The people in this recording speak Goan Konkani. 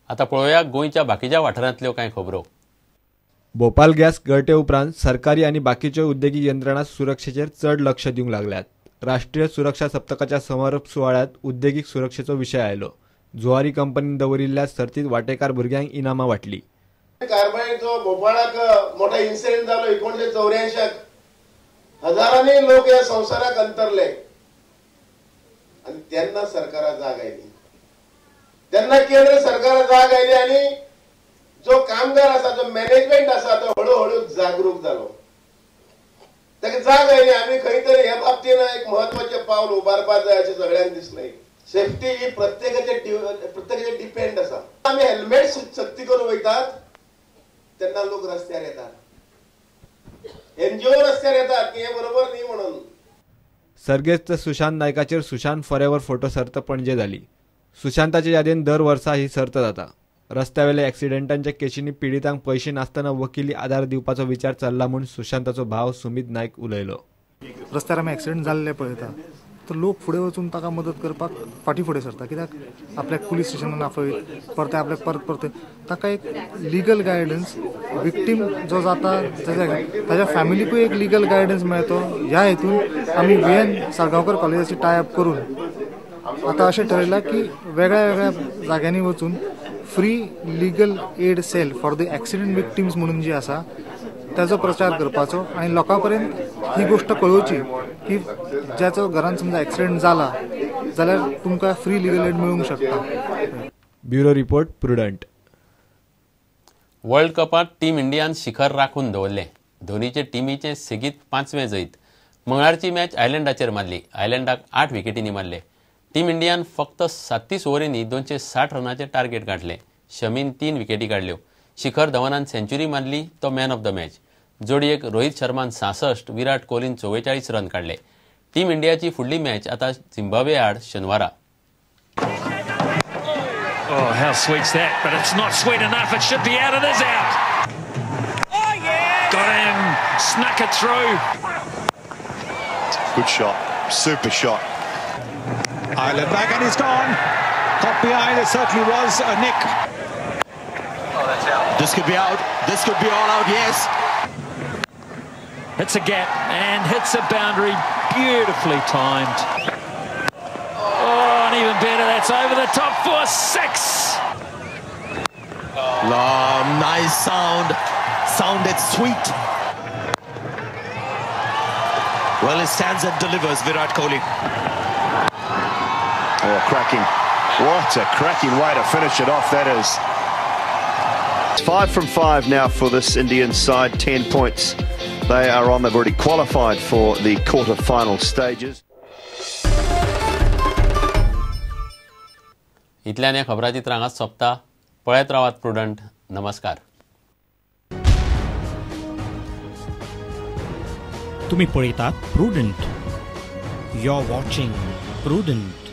आतां पळोवया गोंयच्या बाकीच्या वाठारांतल्यो कांय खबरो. भोपाल गॅस गळटे उपरांत सरकारी आनी बाकीच्यो उद्देगीक यंत्रणा सुरक्षेचेर चड लक्ष दिवंक लागल्यात. राष्ट्रीय सुरक्षा सप्तकाच्या समारोप सुवाळ्यांत उद्देगीक सुरक्षेचो विशय आयलो. जुवारी कंपनीन दवरिल्ल्या सर्तीत वांटेकार भुरग्यांक इनामां वांटली. कार्बायडचो भोपाळाक मोठो इन्सिडेंट जालो 1984, हजारांनी लोक ह्या संवसाराक अंतरले आनी तेन्ना सरकारा जाग आयली, तेन्ना केंद्र सरकारा जाग आयली आनी जो कामगार आसा, जो मॅनेजमेंट आसा तो हळूहळू जागरूक जालो. ताका जाग आयली आमी खंय तरी ह्या बाबतीन एक म्हत्वाचें पावल उबारपाक जाय अशें सगळ्यांक दिसलें. सेफ्टी ही प्रत्येकाचे डिपेंड आसा. आमी हेल्मेट सक्ती करून वयतात तेन्ना लोक रस्त्यार येतात, एनजीओ रस्त्यार येतात की हे बरोबर न्ही म्हणून. सर्गेस्त सुशांत नायकाचेर सुशांत फॉरएवर फोटो सर्त पणजे जाली. सुशांताचे यादीन दर वर्सा ही सर्त जाता. रस्त्यावेल्या एक्सिडेंटांच्या केशींनी पिडितांक पयशे नासतना वकिली आदार दिवपाचो विचार चल्ला म्हूण सुशांताचो भाव सुमित नायक उलयलो. रस्त्यार आमी एक्सिडेंट जाल्ले पळयता तर लोक फुडें वचून ताका मदत करपाक फाटीं फुडें सरता, कित्याक आपल्याक पुलीस स्टेशनान आपयत परते आपल्याक परत परते ताका एक लिगल गायडन्स, विक्टीम जो जाता ताच्या फॅमिलीकूय एक लिगल गायडन्स मेळतो. ह्या हेतून आमी व्ही एन साळगांवकर कॉलेजाची टाय अप करून आतां अशें ठरयलां की वेगळ्या वेगळ्या जाग्यांनी वचून free legal aid cell for the accident victims म्हणून जी आसा ताजो प्रचार करपाचो आनी लोकां पर्यंत ही गोष्ट कळोवची की ज्याचो घरान समजा एक्सिडेंट जाला जाल्यार तुमकां फ्री लिगल एड मेळूंक शकता. Bureau report, Prudent. World कपांत टीम इंडियान शिखर राखून दवरलें. धोनीचे टिमीचें सेगीत 5वें जैत. मंगळारची मॅच आयलंडाचेर मारली. आयलंडाक 8 विकेटींनी मारले. टीम इंडियान फक्त 37 ओव्हरींनी 260 रनाचें टार्गेट गांठलें. शमीन 3 विकेटी काडल्यो. शिखर धवनान सेंच्युरी मारली, तो मॅन ऑफ the match. जोडयेक रोहित शर्मान 66, विराट कोहलीन 44 रन काडले. टीम इंडियाची फुडली मॅच आतां झिम्बाब्वे आड शेनवारा. Oh, how sweet's that? But it's not sweet enough. It should be out. It is out. Oh, yeah! Got him. Snuck it through. Good shot. Super shot. Ireland back and he's gone. Caught behind. It certainly was a nick. Oh, that's out. This could be out. This could be all out, yes. Hits a gap and hits a boundary. Beautifully timed. Oh, and even better, that's over the top for 6. Oh, nice sound. Sounded sweet. Well, it stands and delivers, Virat Kohli. Oh, cracking. What a cracking way to finish it off, that is. 5 from 5 now for this Indian side, 10 points. They are on, they've already qualified for the quarter-final stages. इतल्यान खबराचित्र हांगाच सोंपता. पळयत रावात प्रुडंट. नमस्कार. तुम्ही पळयतात Prudent. You are watching Prudent.